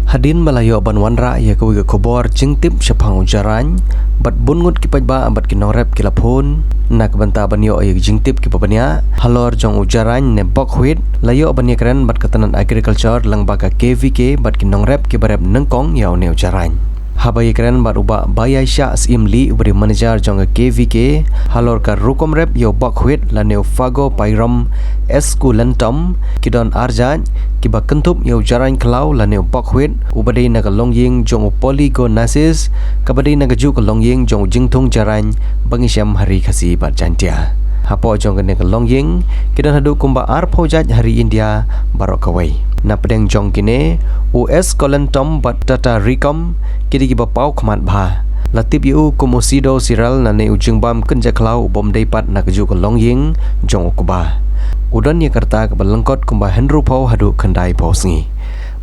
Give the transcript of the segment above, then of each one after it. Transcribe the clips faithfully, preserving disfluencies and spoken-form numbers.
Hadien ba la ïoh ban wanrah ïa kawei ka khubor jingtip shaphang u Jarain, bad bun ngut ki paidbah bad ki nongrep ki la phone na ka bynta ban ïoh ïa ki jingtip kiba bniah halor jong u Jarain ne Bok Hwit, la ïoh ban ïakren bad ka tnat Agriculture lyngba ka K V K bad ki nongrep kiba rep nyngkong ïa une u Jarain. Haba ïakren bad u Bah Baiaishah Syiemlieh, uba dei manager jong ka K V K, halor ka rukom rep ïa u Bok Hwit lane u Phagopyrum esculentum, ki don arjait kiba kynthup ïa u Jarain khlaw lane u Bok Hwit, uba dei na ka longïing jong u Polygonaceae, kaba dei na kajuh ka longïing jong u jingthung Jarain ba ngi shem ha Ri Khasi bad Jaintia. Hapoh jong kane ka longïing, ki don haduh kumba arphew jait ha ri India baroh kawei. Na pdeng jong kine, u Esculentum bad Tataricum, ki dei kiba paw khmat bha. La tip ïa u kum u Pseudocerale lane u jingbam kynja khlaw uba ym dei pat na kajuh ka longïing jong u kba. U don ïa ka rta kaba lyngkot kumba hynriewphew haduh khyndaiphew sngi.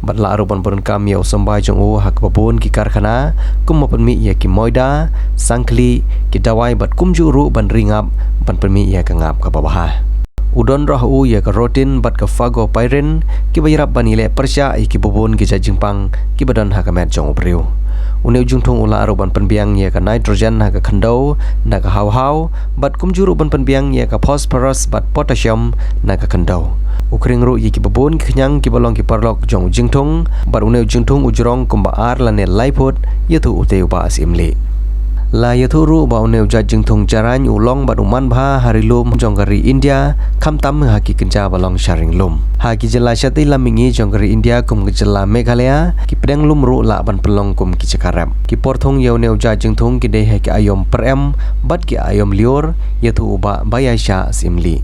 Bad la ruh ban pyndonkam ïa u symbai jong u ha kaba bun ki karkhana, kumba pynmih ïa ki moida, sangkhlieh, ki dawai bad kumjuh ruh ban ri ngap, ban pynmih ïa ka ngap kaba bha. U don ruh ha u ïa ka rotin bad ka phagopyrin, kiba ïarap ban ïaleh pyrshah ïa kiba bun ki jait jingpang kiba don ha ka met jong u briew. Une u jingthung u lah ruh ban pynbiang ïa ka nitrogen ha ka khyndew na ka hawhaw, bad kumjuh ruh ban pynbiang ïa ka phosphorus bad potassium na ka khyndew. U khring ruh ïa kiba bun ki khñiang kiba long ki paralok jong u jingthung, bad une u jingthung u jrong kumba ar lane lai phut, ïathuh u te u Bah Syiemlieh. La ïathuh ruh ba une u jait jingthung Jarain u long bad u man bha ha ri lum jong ka ri India, khamtam ha ki kynja ba long sha ring lum. Ha ki jylla shatei lam mihngi jong ka ri India kum ka jylla Meghalaya, ki pdeng lum ruh lah ban pynlong kum ki jaka rep. Ki por thung ïa une u jait jingthung ki dei ha ki aïom pyrem bad ki aïom lyiur, ïathuh u Bah Baiaishah Syiemlieh.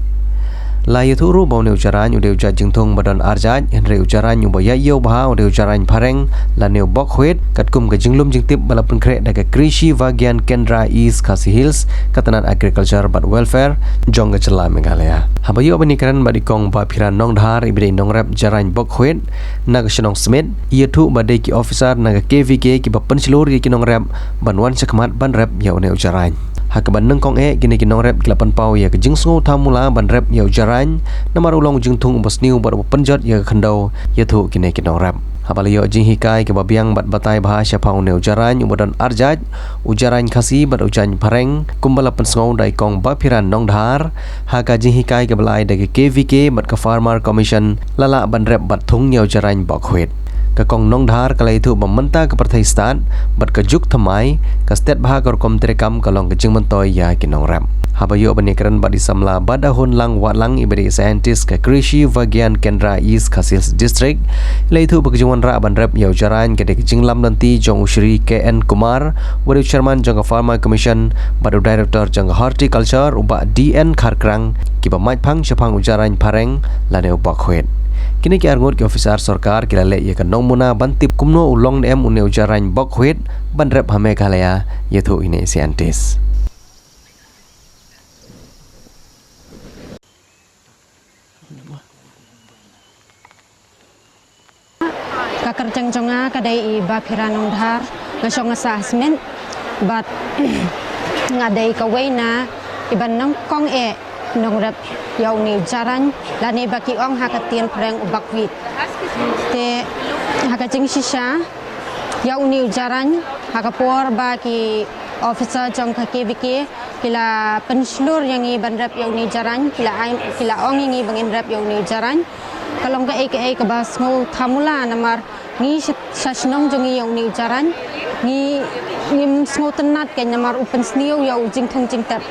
La ïathuh ruh ba une u Jarain u dei u jait jingthung ba don arjait, hynrei u Jarain uba ïaid ïew bha u dei u Jarain phareng lane u Bok Hwit, katkum ka jinglum jingtip ba la pynkhreh da ka Krishi Vigyan Kendra East Khasi Hills, ka tnat Agriculture bad Welfare jong ka jylla Meghalaya. Haba ïoh ban ïakren bad i Kong Baphiran Nongdhar, iba dei nongrep Jarain Bok Hwit na ka shnong Smit, i ïathuh ba dei ki officer na ka K V K kiba pynshlur ïa ki nongrep ban wan shakhmat ban rep ïa une u Jarain. Ha kaba nyngkong eh, kine ki nongrep ki la pynpaw ïa ka jingsngew thamula ban rep ïa u Jarain, namar u long u jingthung uba sniew bad uba pynjot ïa ka khyndew, ïathuh kine ki nongrep. Haba la ïoh jinghikai kaba biang bad batai bha shaphang une u Jarain uba don arjait, u Jarain Khasi bad u Jarain phareng, kumba la pynsngew da i Kong Baphiran Nongdhar, ha ka jinghikai kaba la ai da ka K V K bad ka Farmer Commission, la lah ban rep bad thung ïa u Jarain Bok Hwit. Ka Kong Nongdhar ka la ïathuh ba mynta ka pyrthei stad bad ka juk thymmai, ka stet bha ka rukom treikam ka long ka jingmyntoi ïa ki nongrep. Haba ïoh ban ïakren bad i samla Badahunlang Wahlang, iba dei scientist ka Krishi Vigyan Kendra East Khasi Hills District, la ïathuh ba ka jingwanrah ban rep ïa u Jarain ka dei ka jinglam lynti jong u Shri K N Kumar, uba dei u chairman jong ka Farmer Commission bad u director jong ka Horticulture, u Bah D N Kharkrang, kiba maitphang shaphang u Jarain phareng lane u Bok Hwit. Kine ki arngut ki officer sorkar ki la leh ïa ka nongmuna ban tip kumno u long ne em une u Jarain Bok Hwit ban rep ha Meghalaya, ïathuh ine i scientist. Ka kyrteng jong nga ka dei i Baphiran Nongdhar, nga shong nga sah ha Smit, bad nga dei kawei na kiba nyngkong eh nongrep ïa une u Jarain, lane ba ki ong ha ka ktien phareng u Bok Hwit. Te ha ka jingshisha ïa une u Jarain, ha ka por ba ki officer jong ka K V K ki la pynshlur ïa ngi ban rep ïa une u Jarain, ki la ai, ki la ong ïa ngi ba ngin rep ïa une u Jarain. Ka long kaei kaei kaba sngew thamula namar ngi sha, sha shnong jong ngi ïa une u Jarain, ngi, ngim sngewtynnat kein namar u pynsniew ïa u jingthung jingtep.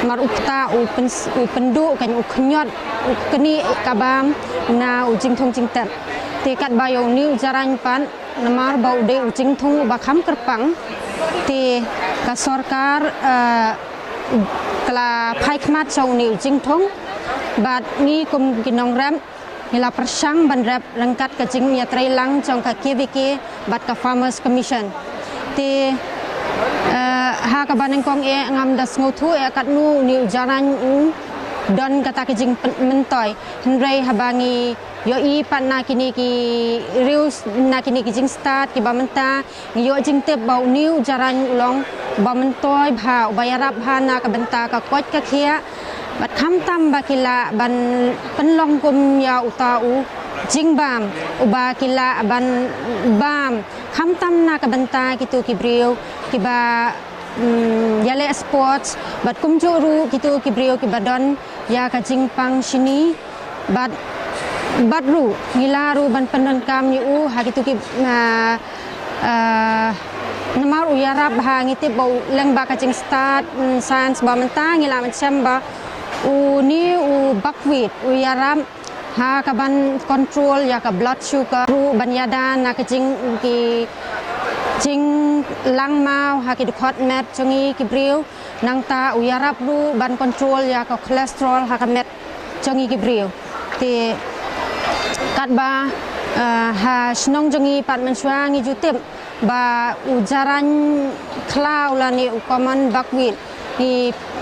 Namar u kta, u pyns-, u pynduh kein, u khñiot, u knieh ka bam na u jingthung jingtep. Te katba ïa une u Jarain pat, namar ba u dei u jingthung uba kham kyrpang, te ka sorkar, eh, ka la phai khmat sha une u jingthung, bad ngi kum ki nongrep ngi la pyrshang ban rep ryngkat ka jingïatreilang jong ka K V K bad ka Farmers Commission. Te, eh, ha kaba nyngkong eh ngam da sngewthuh eh katno une u Jarain u don kata ka jingmyntoi. Hynrei haba ngi ïohi pat na kine ki riew, na kine ki jingstad kiba mynta, ngi ïoh jingtip ba une u Jarain u long uba myntoi bha, uba ïarap bha na ka bynta ka koit ka khiah. Bad khamtam ba ki lah ban pynlong kum ïa uta u, jingbam uba ki lah ban bam, khamtam na ka bynta kito ki briew kiba, mm, ïaleh sports, bad kumjuh ruh kito ki briew kiba don ïa ka jingpang shini, bad, bad ruh ngi lah ruh ban pyndonkam ïa u ha kito ki, ah, ah, namar u ïarap ha, ngi tip ba u lyngba ka jingstad, mm, science ba mynta ngi lah ban shem ba une u buckwheat u ïarap ha ka ban control ïa ka blood sugar, ruh ban ïada na ka jing, ki jinglang maw ha ki dkhot met jong ngi ki briew. Nangta u ïarap ruh ban control ïa ka cholesterol ha ka met jong ngi ki briew. Te katba, eh, ha shnong jong ngi pat mynshuwa ngi ju tip ba u jarain khlaw lane u common buckwheat, ngi,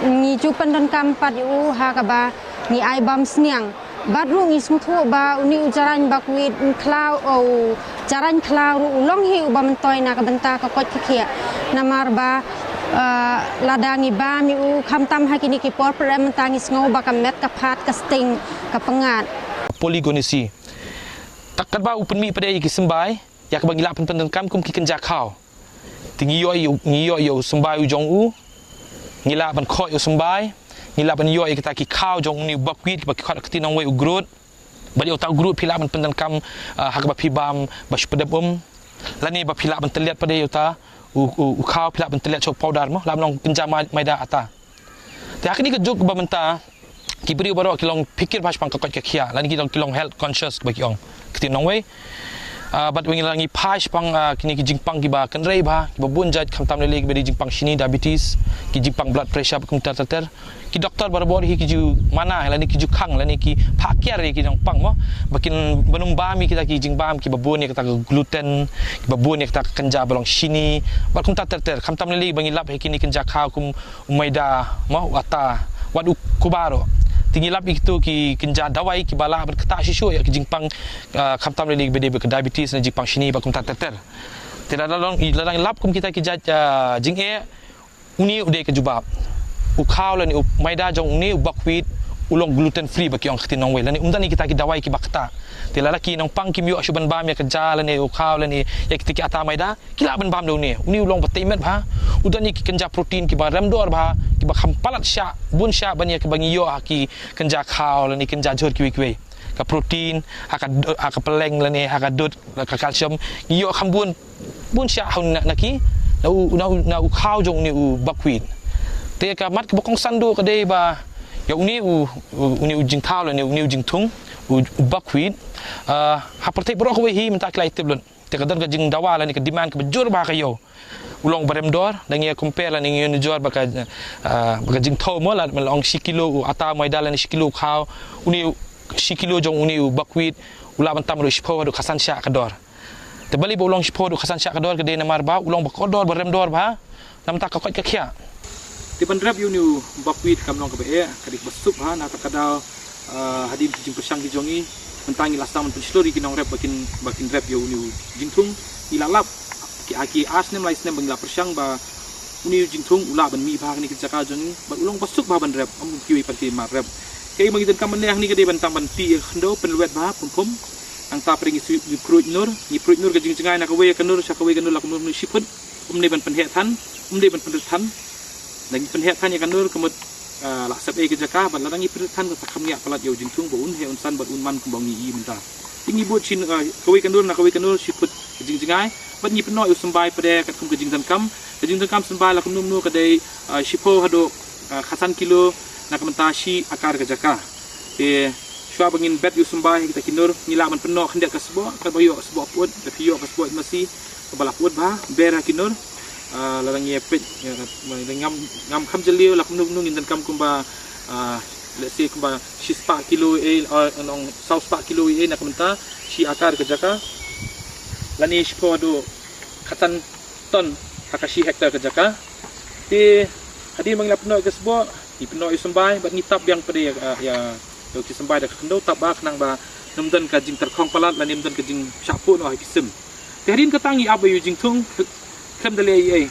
ngi ju pyndonkam pat ïa u ha kaba ngi ai bam sniang. Bad ruh ngi sngewthuh ba une u jarain buckwheat khlaw, u jarain khlaw ruh u long hi uba myntoi na ka bynta ka koit ka khiah. Namar ba, eh, lada ngi bam ïa u khamtam ha kine ki por pyrem mynta ngi sngew ba ka met ka phad ka sting ka pyngngad. Polygonaceae. Te katba u pynmih pat de ïa ki symbai ïa kaba ngi lah pyndonkam kum ki kynja khaw. Te ngi ïoh ïa u, ngi ïoh ïa u symbai u jong u. Ngi lah ban khoh ïa u symbai. Ngi lah ban ïoh ïa kita ki khaw jong une u buckwheat kiba ki khot ha ka ktien nongwei u groat. Bad ïa uta u groat phi lah ban pyndonkam, ah, ha kaba phi bam ba shu pdem um. Lane ba phi lah ban tylliat pat de ïa uta u, u, u khaw phi lah ban tylliat sha u powder mo, lah ban long kynja mai-, maida atta. Te ha kine ka juk ba mynta ki briew baroh ki long phikir bha shaphang ka koit ka khiah, lane ki long, ki long health conscious ba ki ong ka ktien nongwei. Ah, bad wen la ngi phai shaphang, ah, kine ki jingpang kiba kynrei bha, kiba bun jait, khamtam lei lei kiba dei jingpang shini, diabetes, ki jingpang blood pressure, kumta ter ter. Ki doktor barabor hi ki ju mana, lane ki ju khang, lane ki phah kiar ïa ki nongpang mo. Ba kin, ban ym bam ïa kita ki jingbam kiba bun ïa kata ka gluten, kiba bun ïa kata ka kynja ba long shini, bad kumta ter ter. Khamtam lei lei ba ngi lap ïa kine kynja khaw kum u maida mo, u atta, wat u kubar ruh. Te ngi lap ïa kito ki kynja dawai kiba lah ban ktah shuh shuh ïa ki jingpang, ah, khamtam lei lei ba dei ba ka diabetes ne jingpang shini bad kumta ter ter. Te lada long, lada ngi lap kum kita ki jait, ah, jingeh, une u dei ka jubab. U khaw lane u maida jong une u buckwheat u long gluten free ba ki ong ha ka ktien nongwei, lane um don ïa kita ki dawai kiba ktah. Te lada ki nongpang kim ïoh shuh ban bam ïa ka ja lane u khaw lane ïa kita ki atta maida, ki lah ban bam da une. Une u long ba tei met bha. U don ïa ki kynja protein kiba rem dor bha, kiba kham palat shah, bun shah ban ïa kiba ngi ïoh ha ki kynja khaw lane kynja jhur kiwei kiwei. Ka protein ha ka, ha ka pylleng lane ha ka dud, ka calcium, ngi ïoh kham bun, bun shah ha u na, na ki, na u, na u, na u khaw jong une u buckwheat. Te ka mat kaba kongsan duh ka dei ba ïa une u, u, une u jingthaw lane une u jingthung, u, u buckwheat, ah, ha pyrthei baroh kawei hi mynta ki la ïa tip lut. Te ka don ka jingdawa lane ka demand kaba jur bha ha ka ïew. U long ba rem dor, da ngi compare lane ngi ïoh nujor bad ka, ah, bad ka jingthew mo, la, la ong shi kilo u atta maida lane shi kilo u khaw, une u, shi kilo jong une u buckwheat u lah ban tam ruh shiphew haduh khatsan shah ka dor. Te balei ba u long shiphew haduh khatsan shah ka dor, ka dei namar ba u long ba kordor, ba rem dor bha na bynta ka koit ka khiah. Te ban rep ïa une u buckwheat kam long kaba eh, ka dei kaba suk bha, na kata ka daw, ah, hadien ki jingpyrshang ki jong ngi, mynta ngi la sdang ban pynshlur ïa ki nongrep ba kin, ba kin rep ïa une u jingthung. Ngi la lap ki, ha ki ar snem lai snem ba ngi la pyrshang ba une u jingthung u lah ban mih bha ha kane ka jaka jong ngi, bad u long ba suk bha ban rep, ym kum kiwei pat ki mar rep. Kaei ba ngi donkam ban leh hangne ka dei ban tang ban tih ïa ka khyndew, pynlwet bha pum pum. Nangta pat ngi shu, ngi pruid nur, ngi pruid nur ka jingjngai na kawei ka nur sha kawei ka nur, la kumno kumno shi phut. Ym dei ban pynheh than, ym dei ban pynrit than. Lada ngi pynheh than ïa ka nur ka mut, ah, la sep ei ka jaka, bad lada ngi pynrit than ka sa kham ngiah palat ïa u jingthung ba un heh un san bad un man kumba ngi ïohi mynta. Te ngi bud shi, ah, kawei ka nur na kawei ka nur shi phut ka jingjngai, bad ngi pynnoh ïa u symbai pat de katkum ka jingdonkam. Ka jingdonkam symbai la kumno kumno ka dei, ah, shiphew haduh, ah, khatsan kilo na ka bynta shi akar ka jaka. Te shuwa ba ngin bet ïa u symbai ha kita ki nur, ngi lah ban pynnoh khyndiat ka sboh, katba ïoh ka sboh pyut, da phi ïoh ka sboh masi kaba la pyut bha, ber ha ki nur. Ah, lada ngi peit, eh, ngam, ngam kham jylliew, la kumno kumno ngin donkam kumba, ah, let's say kumba shi spah kilo ei, ah, nong saw spah kilo ei na ka bynta shi akar ka jaka. Lane shiphew haduh khatsan ton ha ka shi hektar ka jaka. Te hadien ba ngi la pynnoh ïa ka sboh, ngi pynnoh ïa u symbai bad ngi tap biang pat de ïa, ïa, ïa u symbai da ka khyndew, tap bha khnang ba ym don ka jingtyrkhong palat lane ym don ka jingshah phuh noh ha ki sim. Te hadien kata ngi ap ïa u jingthung, khlem da leh ei ei.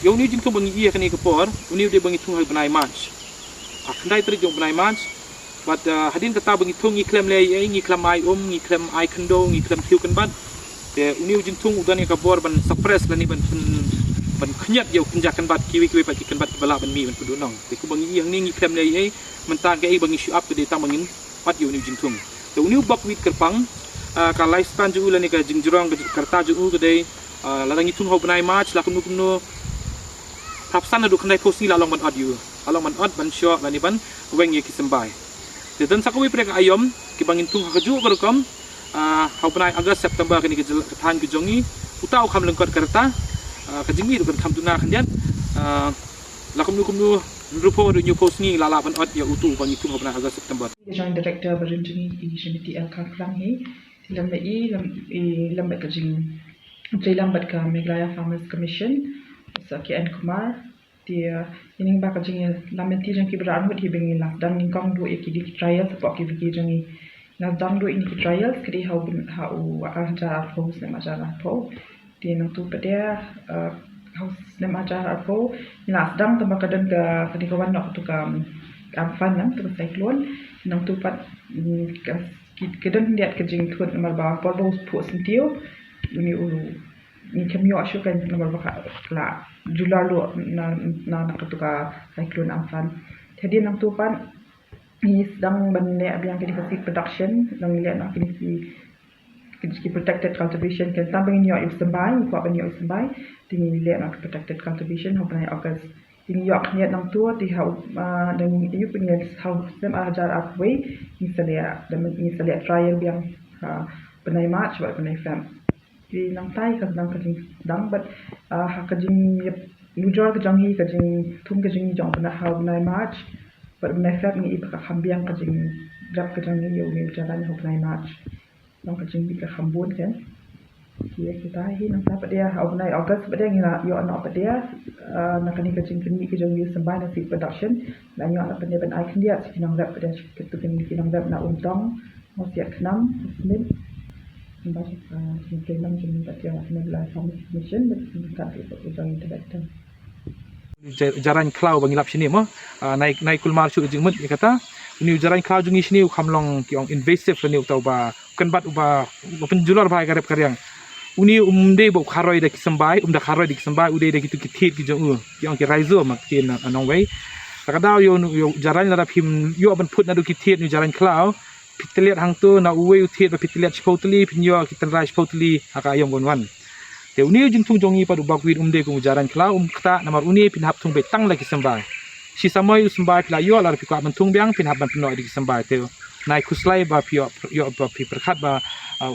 Ïa une u jingthung ba ngi ïoh ha kane ka por, une u dei ba ngi thung ha u bnai March. Ha khyndai tarik jong u bnai March, Bad hadien kata ba ngi thung ngi khlem leh ei, ngi khlem ai um, ngi khlem ai khyndew, ngi khlem thiew kynbat. Te une u jingthung u don ïa ka bor ban suppress lane ban, ban khynñiat ïa u kynja kynbat kiwei kiwei pat ki kynbat kiba lah ban mih ban pynduhnong. Te kumba ngi ïohi hangne ngi khlem leh ei, mynta kaei ba ngi shu ap ka dei tang ba ngin ot ïa une u jingthung. Te une u buckwheat kyrpang, ka lifespan jong u lane ka jingjrong ka rta jong u ka dei, lada ngi thung ha u bnai March la kumno kumno, hapsan haduh khyndai phew sngi la long ban ot ïa u, la long ban ot, ban shoh lane ban weng ïa ki symbai. Te don sa kawei pat ka aïom kiba ngin thung ha kajuh ka rukom ha u bnai August September, kane ka thaiñ ka jong ngi, uta u kham lyngkot ka rta, ka jingmih ruh kan kham duna khyndiat. La kumno kumno, hynriewphew haduh hynñiewphew sngi la lah ban ot ïa utu uba ngi thung ha u bnai August September. Joint Director barim jong ngi i Srimati L Kharklang hi, lem ba i, lem i, lem ba ka jing, jingïalam bad ka Meghalaya Farmers Commission, Sir K N Kumar. Te ïa ning ba ka jingïalam lynti jong ki ba arngut hi ba ngi la sdang nyngkong duh ïa ki dei ki trial, sa pok ki wiki jong ngi la sdang duh ïa ki trial, ka dei ha u, ha u ar hajar arphew, snem ar hajar arphew. Te nangtu pat de, ha u snem ar hajar arphew ngi la sdang tang ba ka don ka, ka dei ka wan noh tu ka Amphan, nang tu ka cyclone. Nangtu pat ka, ki, ka don khyndiat ka jingthut namar ba por ba u phuh syntiew, une u, ngi khlem ïoh shuh kan namar ba ka la jular ruh na, na, na katu ka cyclone Amphan. Te hadien nangtu pat ngi sdang ban leh biang kine ki seed production, ngi leh noh kine ki, ki protected cultivation, khamtam ba ngin ïoh ïa u symbai, ngi kwah ban ïoh ïa u symbai, te ngi leh noh ki protected cultivation ha u bnai August. Te ngi ïoh khyndiat nangtu, te ha u, dang ïoh khyndiat ha u snem ar hajar arphew wei ngi sa leh, ngi sa leh trial biang ha bnai March bad bnai Feb. Te nangta ka sdang ka jingsdang bad ha ka jingïap nujor ka jong ngi, ka jingthung ka jong ngi jong u bnai, ha u bnai March bad u bnai Feb ngi i ba ka kham biang ka jingrep ka jong ngi ïa une u jarain ha u bnai March. Nang ka jingmih ka kham bun kan. Te kita hi nangta pat de ha u bnai August pat de ngi la ïoh noh pat de na kane ka jingpynmih ka jong ngi u symbai na seed production. La ïoh noh pat de ban ai khyndiat sha ki nongrep pat de, ki tu ki nongrep na Umtong, Mawsiat Khnam, Smit. Nangta ka jingpynmih jong ngi pat de na Meghalaya Farmers Commission bad ka jingpynmih ka jong ngi director. Ja-, jarain khlaw ba ngi lap shane mo. Nai, nai kulmar shuh jingmut ïa kata. Une u jarain khlaw jong ngi shane u kham long ki ong invasive lane uta uba kynbat uba, uba pynjulor bha ïa ka rep ka riang. Une um dei ba u kharoi da ki symbai, um da kharoi da ki symbai, u dei da kitu ki thied ki jong u, ki ong ki rhizome ha ktien nongwei. Lada ka daw ïa u jarain lada phim ïoh ban phut naduh ki thied une u jarain khlaw, phi tylliat hangto na uwei u thied ba phi tylliat shiphew tylli, phin ïoh ki tynrai shiphew tylli ha ka aïom ka wan. Te une u jingthung jong ngi pat u buckwheat um dei kum u jarain khlaw, um ktah namar une phin hap thung beit tang la ki symbai. Shi samoi u symbai phi la ïoh, lada phi kwah ban thung biang phin hap ban pynnoh ïa ki symbai. Te nai khuslai ba phi ïoh, ïoh ba phi pyrkhat ba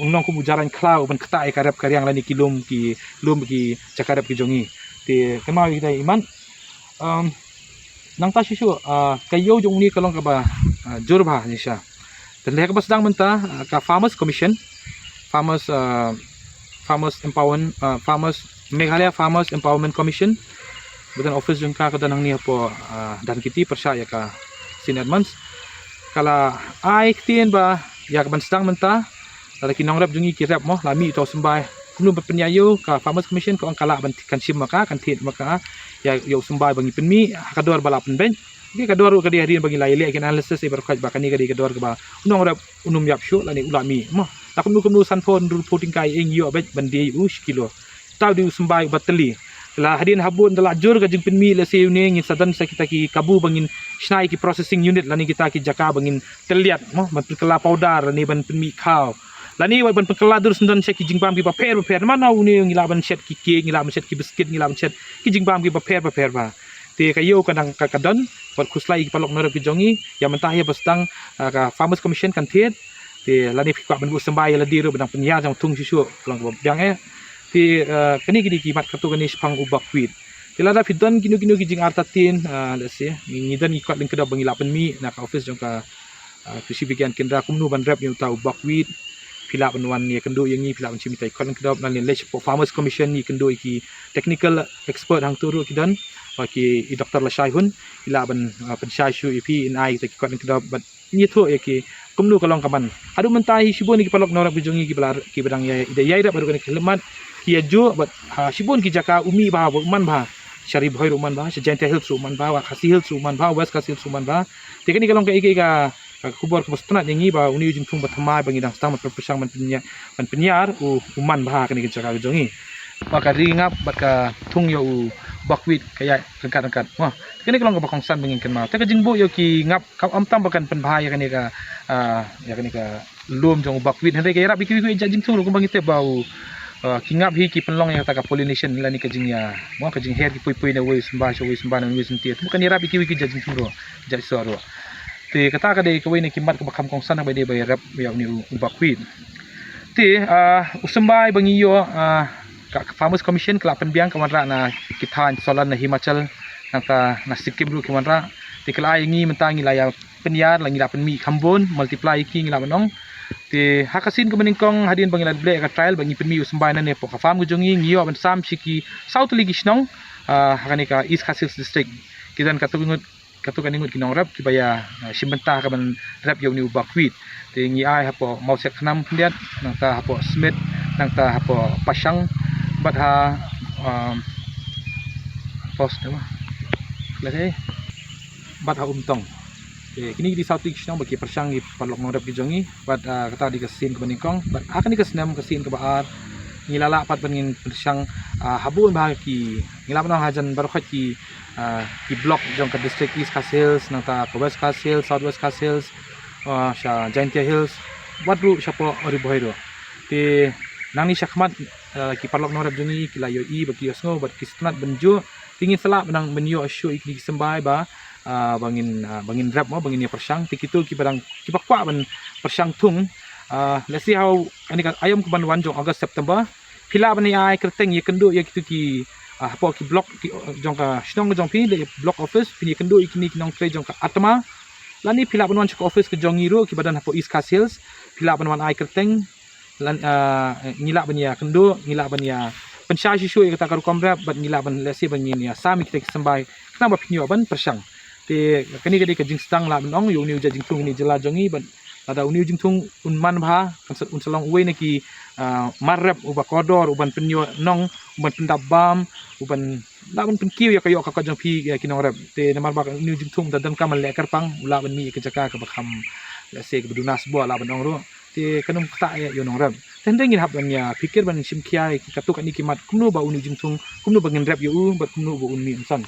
un long kum u jarain khlaw uban ktah ïa ka rep ka riang lane ki lum, ki lum ki jaka rep ki jong ngi. Te kynmaw ïa kita i mat. Nangta shuh shuh ka ïew jong une ka long kaba jur bha shisha. Te leh kaba sdang mynta ka Farmers Commission, Farmers, Farmers Empowerment, Farmers, Meghalaya Farmers Empowerment Commission. Ba don office jong ka, ka don hangne hapoh Dhankheti pyrshah ïa ka Saint Edmunds. Ka la ai ktien ba ïa kaban sdang mynta, lada ki nongrep jong ngi ki rep mo, la mih uta u symbai, kumno ban pynïaid ïa u, ka Farmers Commission ka ong ka lah ban, kan shim ma ka, kan thied ma ka ïa, ïa u symbai ba ngi pynmih ha ka dor ba la pynbeit. Ka dor ruh ka dei hadien ba ngi la ïaleh ki analysis ïa baroh khoit ba kane ka dei ka dor kaba u nongrep un ym ïap shuh lane u la mih mo. La kumno kumno sanphew hynriewphew tyngka ïa ngi ïoh beit ban die ïa u shi kilo. Uta u dei u symbai uba tylli. La hadien habud da la jur ka jingpynmih, lehse une ngin sa don sa kita ki kabu ba ngin shna ïa ki processing unit lane kita ki jaka ba ngin tylliat mo, ban pynkylla powder lane ban pynmih khaw. Lane wat ban pynkylla dur syndon sha ki jingbam kiba pher ba pher. Namar na une ngi lah ban shet ki cake, ngi lah ban shet ki biscuit, ngi lah ban shet ki jingbam kiba pher ba pher bha. Te ka ïew ka dang ka, ka don, wat khuslai ïa ki paralok nongrep ki jong ngi, ïa mynta hi ba sdang ka Farmers Commission kan thied. Te lane phi kwah ban buh symbai ïa lade ruh ba dang pynhiar jong thung shuh shuh, ka long kaba biang eh. Te kane ki dei ki mat katto katne shaphang u buckwheat. Te lada phi don kino kino ki jingartatien, lehse ngi, ngi don ki kot lyngkdop ba ngi lah pynmih na ka office jong ka Krishi Vigyan Kendra kumno ban rep ïa uta u buckwheat. Phi lah ban wan ïakynduh ïa ngi, phi lah ban shim ïa kita ki kot lyngkdop, lane leit shapoh Farmers Commission ïakynduh ïa ki technical expert hangto ruh ki don, ba ki i Doktor Lashai Hun, i lah ban pynshai shuh ïa phi, in ai kita ki kot lyngkdop bad ïathuh ïa ki kumno ka long ka man. Haduh mynta hi shibun ïa ki paralok nongrep ki jong ngi kiba la, kiba dang ïa, ïa, ïarap haduh kane ka khyllipmat, ki ïa juh bad ha shibun ki jaka u mih bha, u man bha. Sha Ri Bhoi ruh u man bha, sha Jaintia Hills ruh u man bha, Khasi Hills ruh u man bha, West Khasi Hills ruh u man bha. Te kane ka long kaei kaei ka Ka khubor kaba sngewtynnat ïa ngi ba une u jingthung ba thymmai ba ngi dang sdang ban pyrshang ban pynïar, ban pynïar u, u man bha ha kane ka jaka ka jong ngi. Ba ka ri ngap bad ka thung ïa u buckwheat ka ïaid ryngkat ryngkat. Wah, kane ka long kaba kongsan ba ngin kynmaw. Te ka jingbuh ïa ki ngap kam, ym tang ba kan pynbha ïa kane ka, ah, ïa kane ka lum jong u buckwheat, hynrei ka ïarap ïa kiwei kiwei jait jingthung ruh kumba ngi tip ba u, ah, ki ngap hi ki pynlong ïa kata ka pollination lane ka jingïa, mo, ka jingher ki pui pui na uwei u symbai sha uwei u symbai na uwei u symbai. Te kan ïarap ïa kiwei ki jait jingthung ruh, jait soh ruh. Te kata ka dei kawei na ki mat kaba kham kongsan ba dei ba ïarap ïa une u, u buckwheat. Te, ah, u symbai ba ngi ïoh, ah, ka, ka Farmers Commission ka la pynbiang ka wanrah na ki thaiñ Solan na Himachal, nangta na Sikkim ruh ki wanrah. Te ka la ai ngi mynta ngi la ïa pynïar, la ngi la pynmih kham bun, multiply ïa ki ngi la ban ong. Te ha ka sien kaba nyngkong hadien ba ngi la bleh ka trial ba ngi pynmih u symbai nangne hapoh ka farm ka jong ngi, ngi ïoh ban sam sha ki saw tylli ki shnong, ah, ha kane ka East Khasi Hills District. Ki don katto katne ngut, katto katne ngut ki nongrep kiba ïa, ah, shim bynta ha kaban rep ïa une u buckwheat. Te ngi ai hapoh Mawsiak Khnam khyndiat, nangta hapoh Smit, nangta hapoh Pashang, bad ha, um, post, eh, bad ha Umtong. Te kine ki dei saw tylli ki shnong ba ki pyrshang, ki paralok nongrep ki jong ngi. Bad, ah, kata dei ka sien kaba nyngkong. Bad ha kane ka snem, ka sien kaba ar, ngi la lah pat ban ngin pyrshang, ah, ha bun bah ki, ngi lah ban ong hajan baroh ki, ah, ki block jong ka district East Khasi Hills, nangta ka West Khasi Hills, South West Khasi Hills, ah, sha Jaintia Hills, wat ruh shapoh Ri Bhoi ruh. Te nangne shakhmat, ah, ki paralok nongrep jong ngi ki la ïohi bad ki ïohsngew bad ki sngewtynnat ban juh. Te ngin sa lah ban nang ban ïoh shuh ïa kine ki symbai ba, ah, ba ngin, ah, ba ngin rep mo, ba ngin ïa pyrshang. Te kito kiba dang, kiba kwah ban pyrshang thung, ah, let's see how, ani ka aïom kaban wan jong August, September. Phi lah ban ïa ai kyrteng ïakynduh ïa kito ki, ah, hapoh ki block ki, jong ka shnong jong phi, da block office, phin ïakynduh ïa kine ki nongtrei jong ka ATMA. Lane phi lah ban wan sha ka office ka jong ngi ruh kiba don hapoh East Khasi Hills. Phi lah ban wan ai kyrteng, lan, ah, ngi lah ban ïakynduh, ngi lah ban ïa pynshai shuh shuh ïa kata ka rukom rep, bad ngi lah ban, let's say, ban ngin ïa sam ïa kita ki symbai khnang ba phin ïoh ban pyrshang. Te kane ka dei ka jingsdang lah ban ong ïa une u jait jingthung ha ine i jylla jong ngi, bad lada une u jingthung un man bha, kan sa, un sa long uwei na ki, ah, mar rep uba kordor, uban pynïoh nong, uban pyndap bam, uban lah ban pynkiew ïa ka ïoh ka kot jong phi, ïa ki nongrep. Te namar ba une u jingthung da donkam ban leh kyrpang, u lah ban mih ïa ka jaka kaba kham, let's say, kaba duna sboh lah ban ong ruh. Te kan ym ktah ïa u nongrep. Te hynrei ngin hap ban ïa pyrkhat ban shim khia ïa ki katto katne ki mat, kumno ba une u jingthung, kumno ba ngin rep ïa u, bad kumno ba un mih un san.